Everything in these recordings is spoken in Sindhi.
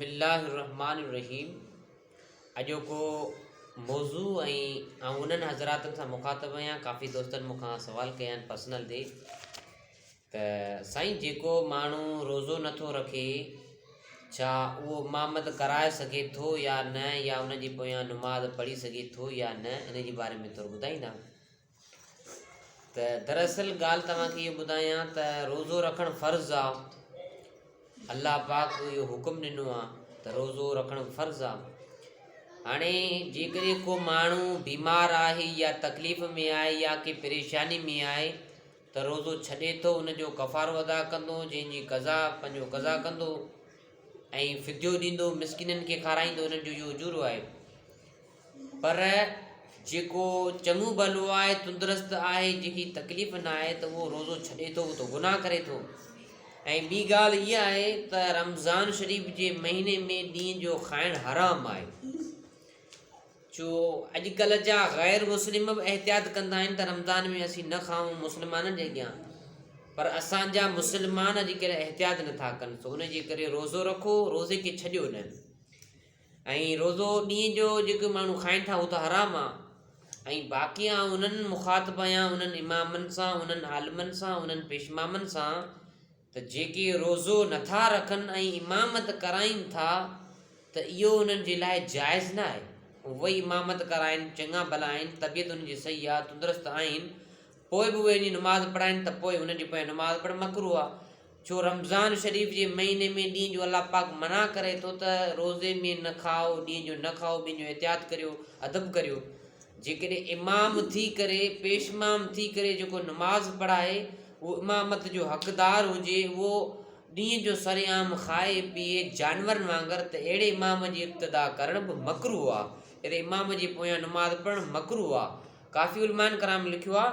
بسم الله الرحمٰن الرحيم اڄوڪو موضوع ۽ آئون انهن حضراتن سان مخاطب آهيان ڪافي دوستن مون کان سوال ڪيا آهن پرسنل تي ته سائين جيڪو ماڻهو روزو نٿو رکي ڇا اهو امامت ڪرائي سگهي ٿو يا نه يا ان جي پويان نماز پڙهي سگهي ٿو يا نه ان جي باري ۾ ٿورو ٻڌائيندا ته دراصل ڳالهه توهان کي اهو ٻڌايان ته روزو رکڻ فرض آ الله پاڪ اهو حڪم ڏنو آ ته روزو رکڻ فرض آ هاڻي جيڪڏهن ڪو ماڻهو بيمار آهي يا تڪليف ۾ آهي يا ڪي پريشاني ۾ آهي ته روزو ڇڏي ٿو ان جو ڪفارو ادا ڪندو جنهن جي قضا پنهنجو قضا ڪندو ۽ فديو ڏيندو مسڪينن کي کارائيندو انهن جو اهو اجورو آهي پر جيڪو چڱو ڀلو آهي تندرست آهي جنهن کي تڪليف نه آهي ته اهو روزو ڇڏي ٿو اهو ته گناهه ڪري ٿو ۽ ٻي ڳالهه اها آهي ته رمضان شريف جي مهيني ۾ ڏينهن جو کائڻ حرام آهي جو اڄڪلهه جا غير مسلم به احتياط ڪندا آهن ته رمضان ۾ اسين نه کائون مسلمانن جي اڳيان پر اسان جا مسلمان اڄڪلهه احتياط نٿا ڪن سو ان جي ڪري روزو رکو روزي کي ڇڏيو نه ۽ روزو ڏينهن جو جيڪي ماڻهو کائن ٿا هو ته حرام آ ۽ باقي آئون انهن مخاطب آهيان انهن امامن سان انهن عالمن سان انهن پيشمامن سان ته جيڪي روزو نٿا رکن ۽ امامت ڪرائين ٿا ته اهو انهن جي لاء جائز نه آهي. اهي امامت ڪرائين، چڱا ڀلا آهن، طبيعت انهن جي صحيح آهي، تندرست آهن، پوء به اهي وڃي نماز پڙهائين ته پوء انهن جي پويان نماز پڙهڻ مڪروه آهي. ڇو رمضان شريف جي مهيني ۾ ڏينهن جو الله پاڪ منع ڪري ٿو ته روزي ۾ نه کائو، ڏينهن جو نه کائو، ٻين جو احتياط ڪريو، ادب ڪريو. جيڪڏهن امام ٿي ڪري، پيش امام ٿي ڪري جيڪو نماز پڙهائي، اهو امامت جو حقدار هجي، اهو ڏينهن جو سرعام کائي پيئي جانورن وانگر ته اهڙي امام جي اقتدا ڪرڻ به مڪروه آ، اهڙي امام جي پويان نماز پڙهڻ مڪروه آ. ڪافي علمائن ڪرام لکيو آ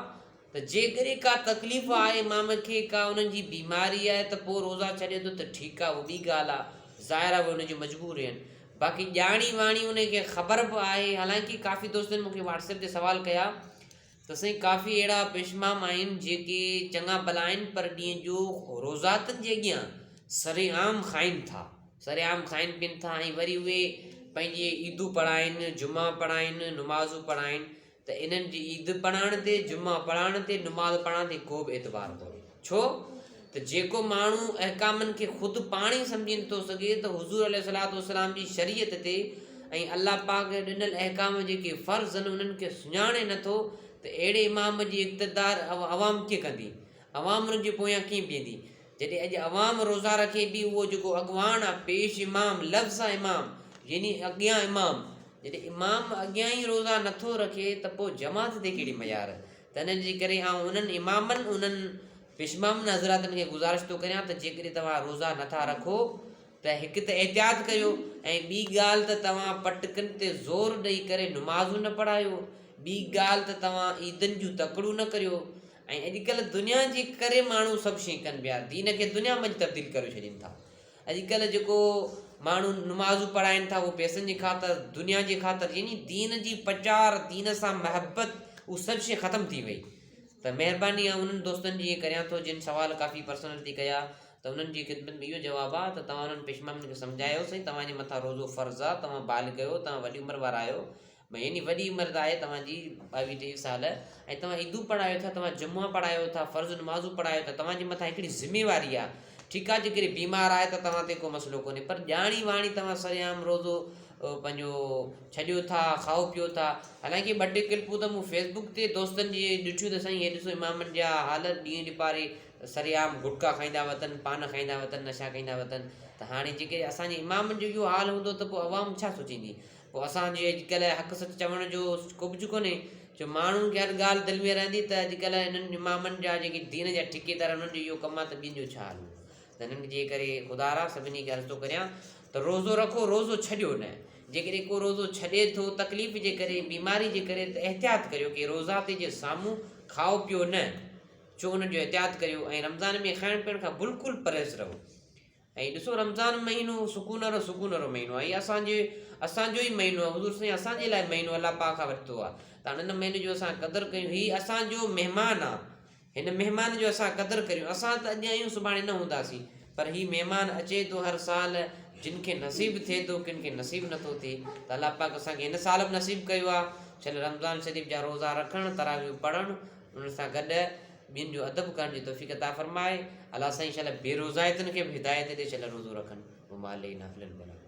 ته جيڪڏهن ڪا تڪليف آهي امام کي، ڪا انهن جي بيماري آهي ته پوء روزا ڇڏي ٿو ته ٺيڪ آ، اهو ٻي ڳالهه آ، ظاهر آ اهي ان جون مجبوريون آهن. باقي ڄاڻي واڻي ان کي خبر به آهي حالانڪه ڪافي دوستن مون کي واٽس ايپ تي سوال ڪيا ته سائين ڪافي اهڙا پشمام آهن جيڪي چڱا ڀلا آهن پر ڏينهن جو روزاتن جي اڳيان سرعام کائن ٿا سرعام کائن پين ٿا ۽ وري اهي پنهنجي عيدون پڙهائن جمعا پڙهائن نمازون پڙهائن ته انهن جي عيد پڙهائڻ تي، جمعا پڙهائڻ تي، نماز پڙهائڻ تي ڪو به اعتبار ڪونهي. ڇو ته جيڪو ماڻهو احڪامن کي خود پاڻ ئي سمجهي نٿو سگهي ته حضور عليه الصلوة والسلام جي شريعت تي ۽ الله پاڪ جا ڏنل احڪام جيڪي فرض آهن انهن کي سڃاڻي نٿو ته اهڙي امام جي اقتدار عوام ڪيئن ڪندي؟ عوام ان جي پويان ڪيئن بيهندي؟ جڏهن اڄ عوام روزا رکي به اهو جيڪو اڳواڻ آ پيش امام لفظ آ امام يعني اڳيان امام جڏهن امام اڳيان ئي روزا نٿو رکي ته پوء جماعت تي ڪهڙي ميار تنھن جي ڪري آئون انهن امامن انهن پيشمامن حضراتن کي گذارش ٿو ڪريان ته جيڪڏهن توهان روزا نٿا رکو ته هڪ ته احتياط ڪريو ۽ ٻي ڳالهه ته توهان پٽڪن تي زور ڏئي ڪري نمازون نه پڙهايو ٻي ڳالهه ته توهان عيدن جون تڪڙون نه ڪريو ۽ اڄڪلهه دنيا جي ڪري ماڻهو سڀ شيء ڪن پيا دين کي دنيا منجهه تبديل ڪري ڇڏين ٿا اڄڪلهه جيڪو ماڻهو نمازون پڙهائين ٿا اهو پئسن جي خاطر دنيا جي خاطر يعني دين جي پچار دين سان محبت اهو سڀ شيء ختم ٿي وئي ته مهرباني آئون انهن دوستن جي ڪريان ٿو جن سوال ڪافي پرسنل ٿي ڪيا ته انهن جي خدمت ۾ اهو جواب آ ته توهان انهن پشمامن کي سمجهايو سائين توهان جي مٿان روزو فرض آ توهان بالغ آهيو توهان وڏي عمر وارا آهيو يعني وڏي عمر ته آهي توهان جي ٻاويهه ٽيويهه سال ۽ توهان عيدون پڙهايو ٿا توهان جمعا پڙهايو ٿا فرض نمازون پڙهايو ٿا توهان جي مٿان هڪڙي ذميواري آهي ٺيڪ آهي جيڪڏهن بيمار آهي ته توهان تي ڪو مسئلو ڪونهي پر ڄاڻي واڻي توهان سرعام روزو پنهنجو ڇڏيو ٿا کائو پيو ٿا حالانڪه ٻه ٽي ڪلپون ته مون فيس بڪ تي دوستن جي ڏٺيون ته سائين هي ڏسو امامن جا حالت ڏينهن ڏپاري سرعام گٽڪا کائيندا وتن پان کائيندا وتن نشا کائيندا وتن ته هاڻي جيڪڏهن اسان جي امامن جو اهو حال هوندو ته پوء عوام ڇا سوچيندي پوء اسان جي اڄڪلهه حق سچ چوڻ جو ڪو به ڪونهي جو ماڻهن کي هر ڳالهه دل ۾ رهندي ته اڄڪلهه انهن امامن جا جيڪي دين جا ٺيڪيدار انهن جو اهو ڪم آهي ته ٻين جو ڇا حال هوندو ته انهن جي ڪري خدا را سڀني کي عرض ٿو ڪريان ته روزو رکو روزو ڇڏيو نه جيڪڏهن ڪو روزو ڇڏي ٿو تڪليف جي ڪري بيماري جي ڪري ته احتياط ڪريو ڪي روزا تي جي سامهون کائو پيو نه ڇو ان جو احتياط ڪريو ۽ رمضان ۾ کائڻ پيئڻ کان بلڪل پرهيز رهو ۽ ڏسو رمضان مهينو سڪون وارو سڪون وارو مهينو آهي هي اسان جي اسان جو ئي مهينو آهي حضور سائين اسان جي لاء مهينو الله پاڪ کان ورتو آهي ته هاڻي هن مهيني جو اسان قدر ڪيون هي اسان جو مهمان آهي هن مهمان جو اسان قدر ڪريون اسان ته اڄ آهيون سڀاڻي نه هونداسين پر هي مهمان اچي ٿو هر سال جن کي نصيب ٿئي ٿو ڪن کي نصيب نٿو ٿئي ته الله پاڪ اسان کي هن سال به نصيب ڪيو آهي شل رمضان شريف جا روزا رکڻ تراويحون پڙهڻ ان سان گڏ ٻين جو ادب ڪرڻ جي توفيق عطا فرمائي الله سائين شل بي روزائتن کي به هدايت ڏي شل روزو رکن وما علينا الا البلاغ.